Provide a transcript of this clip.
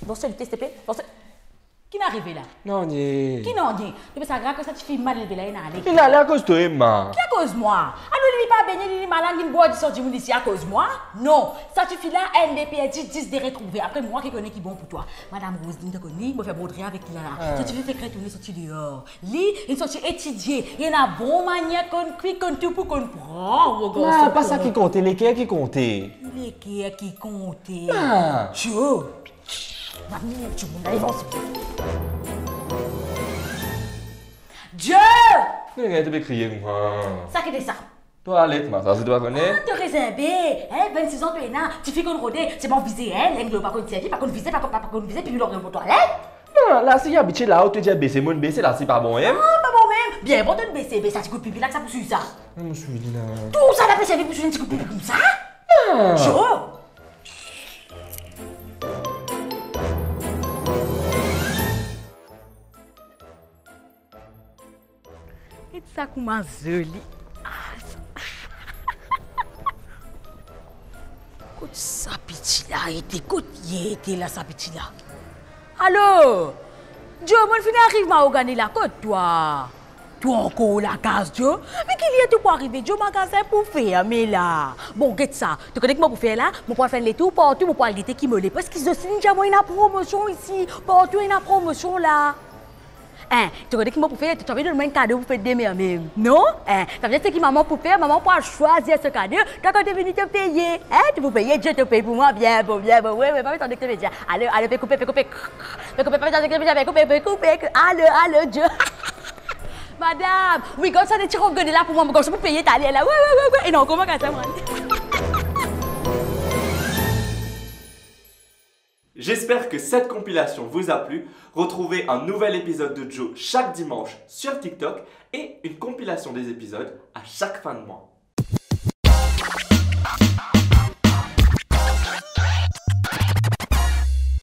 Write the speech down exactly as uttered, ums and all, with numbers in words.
Dans ce lycée, s'il te plaît, dans ce... Ki inn arive la? Non, ni. Ki non, ni? Depi sa gra ki sa tifi mal elve la, inn ale. Inn ale akoz twa, Emma. Ki akoz mwa? Alor li, li pa benie, li, li malad, li bwar disan dimoun isi akoz mwa? Non, sa tifi la, enn de perdi, dis de retrouve. Apre mwa ki kone ki bon pou twa. Madam Roselyne, to kone, mo fer brodri avek li la. Ah. Sa tifi fek retourne sorti deor. Li, inn sorti etidie, li ena bon manier, konn kwi, konn tou pou konn pran, regarde. Non, pa sa ki konte, leker ki konte. Leker ki konte. Ah. Joe. Mami, dimoun la, li vinn. Joe! Ki ena, to pe kriye koumsa? Sa ki ete sa? Twalet, ma, sa se twa kone. Ah, to rezin be, hein, vennsiz an to ena, tifi konn rode, selman vize, hein, lenglo pa konn servi, pa konn vize, pa konn, pa, pa konn vize, pi lor mo twalet. Non, la si abitie la, ou to dir bese, mo'nn bese, la si pa bon, hein? Ah, pa bon mem. Bien bon, to'nn bese, be sa ti kout pipi la, ki sa pou swiv sa? Non, mo swiv li la. Tou sa la pe servi pou swiv enn ti kout pipi koumsa? Ah. Joe! Get sa kouma zoli. Kot sa piti la ete? Kot li ete la, sa piti la? Alo? Joe, mo'nn fini ariv Mahogany la, kot twa? Twa ankor lakaz, Joe? Me ki ler to pou arive, Joe? Magazin pou ferme la. Bon, get sa. To kone ki mo pou fer la? Mo pou al fer enn letour partou, mo pou al gete ki mode. Paski zot inn dir mwa ena promosion isi. Partou ena promosion la. Hein, to kone ki mo pou fer? To, to anvi donn mwa enn kado pou fet de mer mem, non? Hein, savedir seki mama pou fer, mama pou al swazir so kado. Twa, kan to vini, to peye. Hein, to pou peye, Joe, to pey pou mwa, bien bon, bien bon. Wi, wi, pa bezwen tann ki to pe dir. Alo, alo, pe koupe, pe koupe. Pe koupe, pa bezwen tann ki to pe dir, pe koupe, pe koupe. Alo, alo, Joe. Madam, wi, gard sa, de ti rogode la pou mwa, mo garson pou peye taler la. Wi, wi, wi, wi. E non, kouma sa, mwa? J'espère que cette compilation vous a plu. Retrouvez un nouvel épisode de Joe chaque dimanche sur TikTok et une compilation des épisodes à chaque fin de mois.